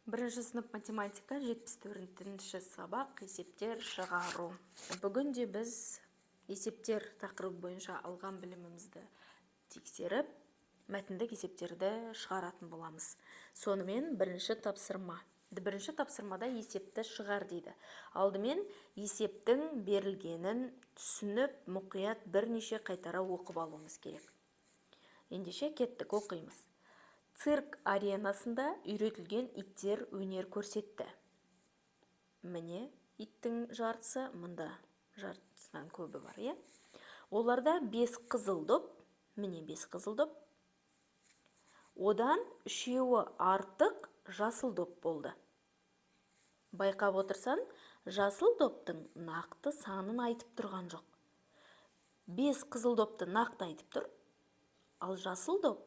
Бірінші сынып, математика, 74-ші сабақ, есептер шығару. Бүгін де біз есептер тақырыбы бойынша алған білімімізді тексеріп, мәтіндік есептерді шығаратын боламыз. Сонымен, бірінші тапсырма. Бірінші тапсырмада есепті шығар дейді. Алдымен есептің берілгенін түсініп, мұқият бірнеше қайтара оқып алуымыз керек. Ендеше кеттік, оқимыз. Цирк аренасында үйретілген иттер өнер көрсетті. Міне, иттің жартысы, мында жартысынан көбі бар, иә? Оларда 5 қызыл доп, міне 5 қызыл доп. Одан үшеуі артық жасыл доп болды. Байқап отырсаң, жасыл доптың нақты санын айтып тұрған жоқ. 5 қызыл допты нақты айтып тұр, ал жасыл доп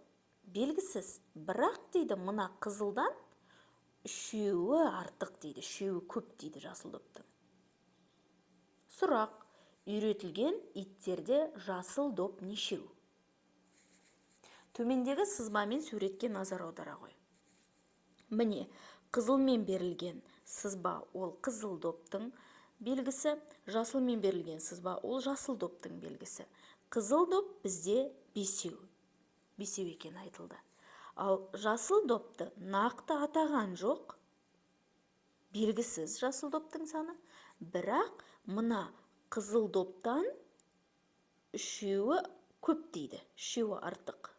белгісіз. Бірақ дейді, мына қызылдан үшеуі артық дейді, үшеуі көп дейді жасыл доптың. Сұрақ: үйретілген иттерде жасыл доп нешеу? Төмендегі сызбамен суретке назар аудара ғой. Міне, қызылмен берілген сызба ол қызыл доптың белгісі, жасылмен берілген сызба ол жасыл доптың белгісі. Қызыл доп бізде бесеу. Бесеу екен айтылды. Ал жасыл допты нақты атаған жоқ. Белгісіз жасыл доптың саны. Бірақ мына қызыл доптан үшеуі көп дейді. Үшеуі артық.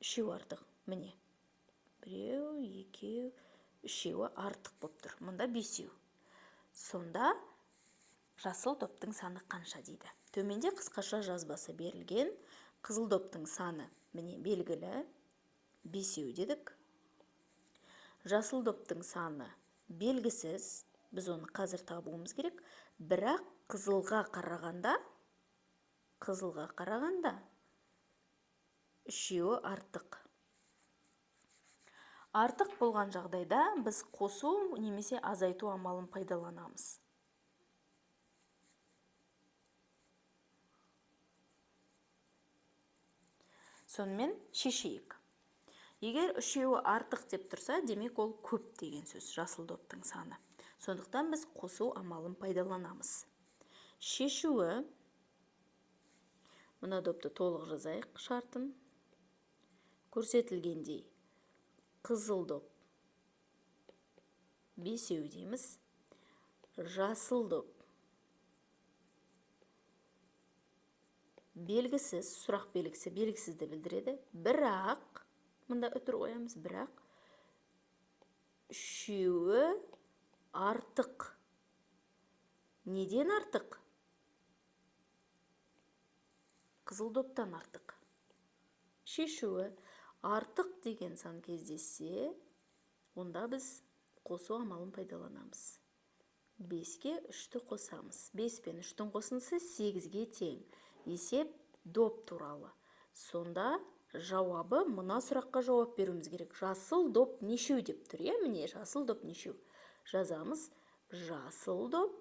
Үшеуі артық. Міне. Біреу, екеу, үшеуі артық боп тұр. Мұнда бесеу. Сонда жасыл доптың саны қанша дейді. Төменде қысқаша жазбасы берілген. Қызыл доптың саны міне белгілі, бесеу дедік. Жасыл доптың саны белгісіз, біз оны қазір табуымыз керек. Бірақ қызылға қарағанда үшеуі артық. Артық болған жағдайда біз қосу немесе азайту амалын пайдаланамыз. Сонымен шешейік. Егер үшеуі артық деп тұрса, демек ол көп деген сөз, жасыл доптың саны. Сондықтан біз қосу амалын пайдаланамыз. Шешуі, мына допты толық жазайық шартын. Көрсетілгендей, қызыл доп бесеу дейміз, жасыл доп белгісіз, сұрақ белгісі белгісізді білдіреді. Бірақ, мында үтір қоямыз, бірақ үшеуі артық. Неден артық? Қызыл доптан артық. Шешуі артық деген сан кездессе, онда біз қосу амалын пайдаланамыз. 5-ке 3-ті қосамыз. 5 пен 3-тің қосындысы 8-ге тең. Есеп доп туралы. Сонда жауабы мына сұраққа жауап беруіміз керек. Жасыл доп нешеу деп тұр, иә? Міне, жасыл доп нешеу. Жазамыз. Жасыл доп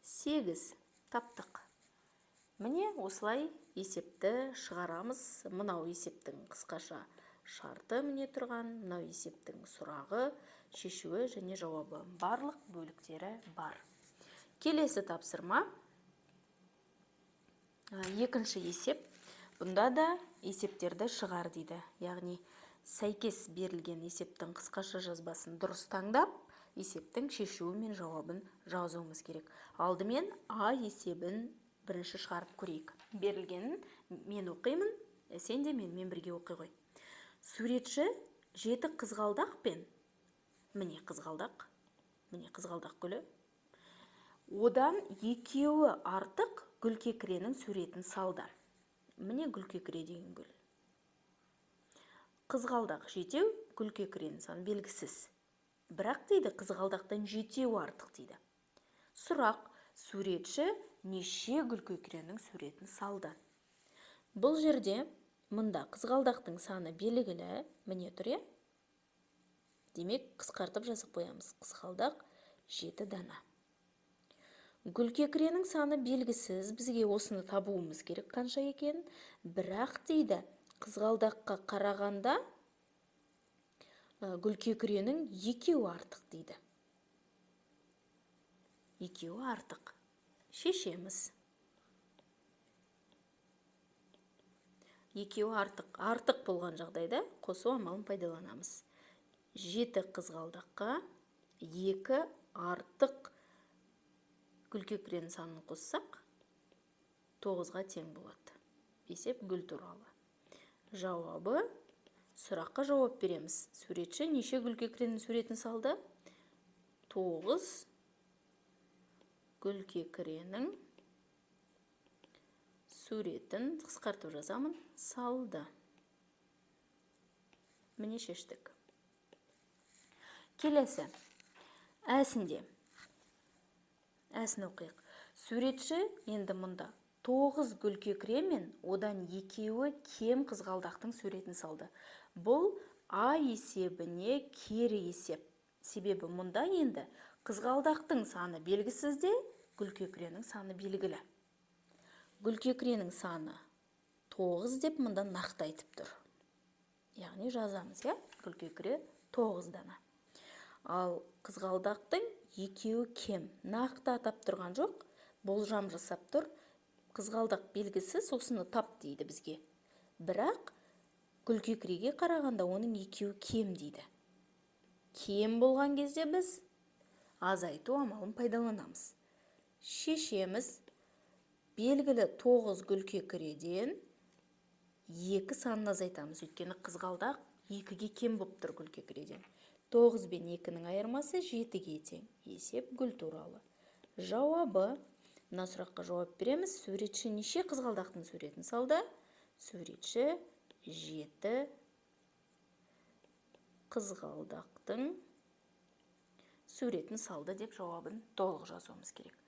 8. Таптық. Міне, осылай есепті шығарамыз. Мынау есептің қысқаша шарты міне тұрған, мынау есептің сұрағы, шешуі және жауабы. Барлық бөліктері бар. Келесі тапсырма. Екінші есеп. Бұнда да есептерді шығар дейді. Яғни сәйкес берілген есептің қысқаша жазбасын дұрыс таңдап, есептің шешуі мен жауабын жазуымыз керек. Алдымен А есебін бірінші шығарып көрейік. Берілгенін мен оқимын, сен де менімен бірге оқи ғой. Суретші 7 қызғалдақ пен, міне қызғалдақ, міне қызғалдақ гүлі. Одан екеуі артық гүлкекіренің суретін салды. Міне гүлкекіре деген гүл. Қызғалдақ жетеу, гүлкекіренің саны белгісіз. Бірақ дейді, қызғалдақтан жетеуі артық дейді. Сұрақ: суретші неше гүлкекіренің суретін салды? Бұл жерде мында қызғалдақтың саны белгілі, міне тұр, иә? Демек, қысқартып жазып қоямыз. Қызғалдақ 7 дана. Гүлкекіренің саны белгісіз, бізге осыны табуымыз керек қанша екенін. Бірақ дейді, қызғалдаққа қарағанда Гүлкекіренің екеуі артық дейді. Екеуі артық. Шешеміз. Екеуі артық. Артық болған жағдайда қосу амалын пайдаланамыз. 7 қызғалдаққа 2 артық гүлкекіренің санын қоссақ, 9-ға тең болады. Есеп гүл туралы. Жауабы, сұраққа жауап береміз. Суретші неше гүлкекіренің суретін салды? 9 гүлкекіренің суретін, қысқартып жазамын, салды. Міне шештік. Келесі. Әсінде. Әсін оқиық. Суретші енді мұнда 9 гүлкекіре мен одан екеуі кем қызғалдақтың суретін салды. Бұл А есебіне кері есеп. Себебі мұнда енді қызғалдақтың саны белгісіз де, гүлкекіренің саны белгілі. Гүлкекіренің саны 9 деп мұнда нақты айтып тұр. Яғни жазамыз, иә? Гүлкекіре 9 дана. Ал қызғалдақтың екеуі кем. Нақты атап тұрған жоқ, болжам жасап тұр. Қызғалдақ белгісіз, осыны тап дейді бізге. Бірақ гүлкекіреге қарағанда оның екеуі кем дейді. Кем болған кезде біз азайту амалын пайдаланамыз. Шешеміз. Белгілі 9 гүлкекіреден 2 санын азайтамыз. Өйткені қызғалдақ 2-ге кем болып тұр гүлкекіреден. 9 бен 2-нің айырмасы 7-ге тең. Есеп гүл туралы. Жауабы. Мына сұраққа жауап береміз. Суретші неше қызғалдақтың суретін салды? Суретші 7 қызғалдақтың суретін салды деп жауабын толық жазуымыз керек.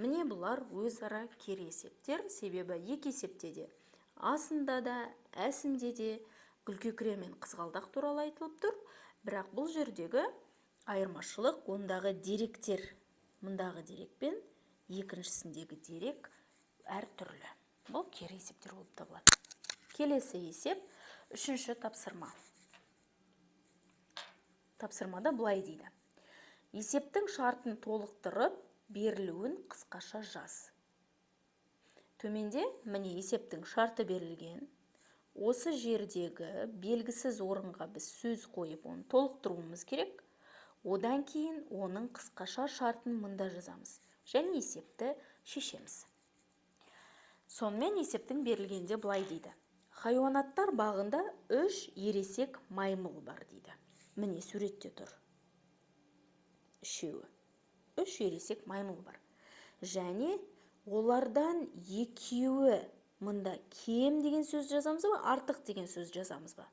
Міне бұлар өзара кері есептер, себебі екі есепте де асында да, әсінде де гүлкекіре мен қызғалдақ туралы айтылып тұр. Бірақ бұл жердегі айырмашылық ондағы деректер, мұндағы дерек пен екіншісіндегі дерек әртүрлі. Бұл кері есептер болып табылады. Келесі есеп, үшінші тапсырма. Тапсырмада былай дейді. Есептің шартын толықтырып, берілуін қысқаша жаз. Төменде міне есептің шарты берілген. Осы жердегі белгісіз орынға біз сөз қойып, оны толықтыруымыз керек. Одан кейін оның қысқаша шартын мында жазамыз және есепті шешеміз. Сонымен есептің берілгенде былай дейді. Хайуанаттар бағында 3 ересек маймыл бар дейді. Міне суретте тұр. Үшеуі. 3 ересек маймыл бар. Және олардан екеуі мында кем деген сөз жазамыз ба, артық деген сөз жазамыз ба?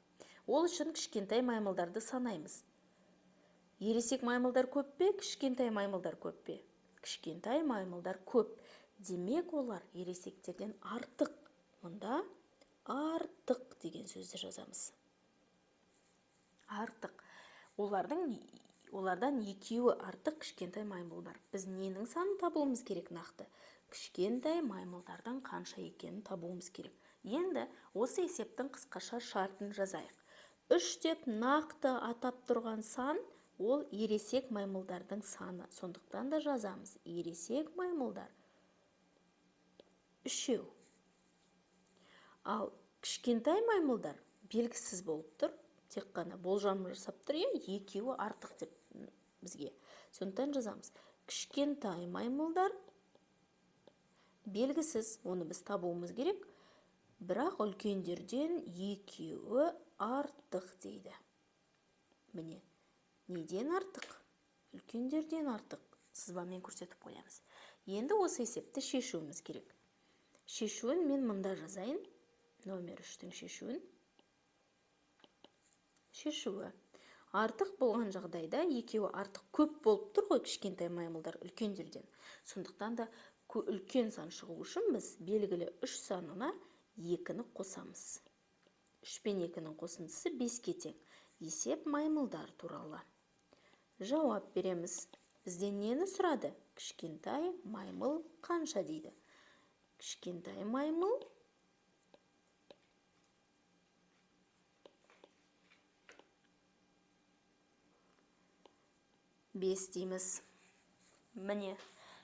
Ол үшін кішкентай маймылдарды санаймыз. Ересек маймылдар көп пе, кішкентай маймылдар көп пе? Кішкентай маймылдар көп. Демек, олар ересектерден артық. Мында артық деген сөзді жазамыз. Артық. Олардан екеуі артық кішкентай маймыл бар. Біз ненің санын табуымыз керек нақты? Кішкентай маймылдардың қанша екенін табуымыз керек. Енді осы есептің қысқаша шартын жазайық. 3 деп нақты атап тұрған сан ол ересек маймылдардың саны. Сондықтан да жазамыз. Ересек маймылдар 3. Ал кішкентай маймылдар белгісіз болып тұр. Тек қана болжам жасап тұр, иә, екеуі артық деп бізге. Сондықтан жазамыз. Кішкентай маймылдар белгісіз, оны біз табуымыз керек. Бірақ үлкендерден екеуі артық дейді. Міне, неден артық? Үлкендерден артық. Сызбамен көрсетіп қоямыз. Енді осы есепті шешуіміз керек. Шешуін мен мында жазайын. Номер 3-тің шешуін. Шешуі. Артық болған жағдайда екеуі артық көп болып тұр ғой кішкентай маймылдар үлкендерден. Сондықтан да үлкен сан шығу үшін біз белгілі 3 санына 2-ні қосамыз. 3 пен 2-нің қосындысы 5-ке тең. Есеп маймылдар туралы. Жауап береміз. Бізден нені сұрады? Кішкентай маймыл қанша дейді? Кішкентай маймыл 5 дейміз. Міне,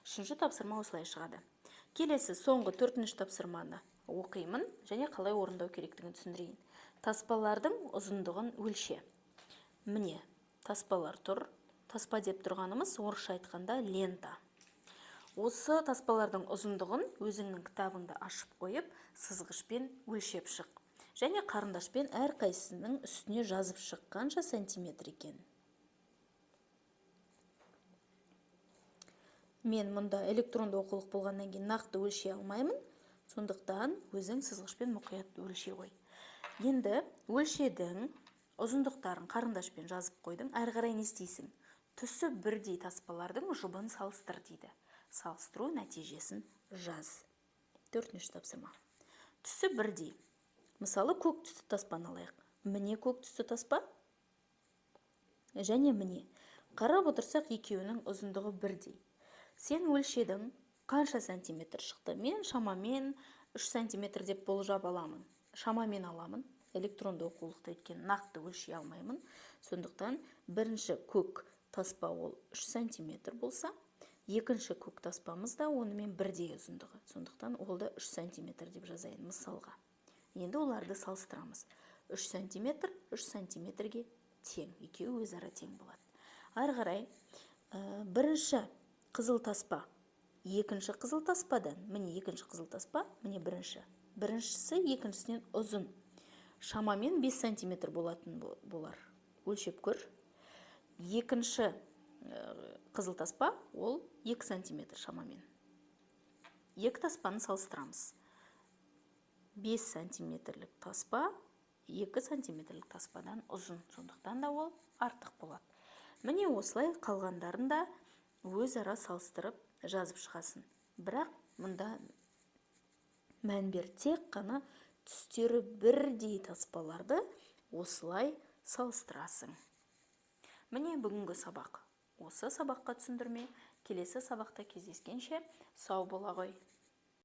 үшінші тапсырма осылай шығады. Келесі соңғы төртінші тапсырманы оқимын және қалай орындау керектігін түсіндірейін. Таспалардың ұзындығын өлше. Міне, таспалар тұр. Таспа деп тұрғанымыз орысша айтқанда лента. Осы таспалардың ұзындығын өзіңнің кітабыңды ашып қойып, сызғышпен өлшеп шық. Және қарындашпен әрқайсысының үстіне жазып шық, қанша сантиметр екен. Мен мұнда электронды оқулық болғаннан кейін нақты өлшей алмаймын, сондықтан өзің сызғышпен мұқият өлшей қой. Енді өлшедің, ұзындықтарын қарындашпен жазып қойдың, әрі қарай не істейсің? Түсі бірдей таспалардың жұбын салыстыр дейді. Салыстыру нәтижесін жаз. Төртінші тапсырма. Түсі бірдей. Мысалы, көк түсті таспаны алайық. Міне көк түсті таспа және міне. Қарап отырсақ, екеуінің ұзындығы бірдей. Сен өлшедің, қанша сантиметр шықты? Мен шамамен 3 сантиметр деп болжап аламын. Шамамен аламын. Электронды оқулықты өйткені нақты өлшей алмаймын. Сондықтан бірінші көк таспа ол 3 сантиметр болса, екінші көк таспамыз да онымен бірдей ұзындығы. Сондықтан ол да 3 сантиметр деп жазайын мысалға. Енді оларды салыстырамыз. 3 сантиметр 3 сантиметрге тең, екеуі өзара тең болады. Ары қарай бірінші қызыл таспа екінші қызыл таспадан, міне екінші қызыл таспа, міне бірінші. Біріншісі екіншісінен ұзын. Шамамен 5 сантиметр болатын болар. Өлшеп көр. Екінші қызыл таспа ол 2 сантиметр шамамен. Екі таспаны салыстырамыз. 5 сантиметрлік таспа 2 сантиметрлік таспадан ұзын, сондықтан да ол артық болады. Міне осылай қалғандарын да өзара салыстырып жазып шығасың. Бірақ мұнда мән бер, тек қана түстері бірдей таспаларды осылай салыстырасың. Міне бүгінгі сабақ. Осы сабаққа түсіндірме. Келесі сабақта кездескенше сау бола ғой.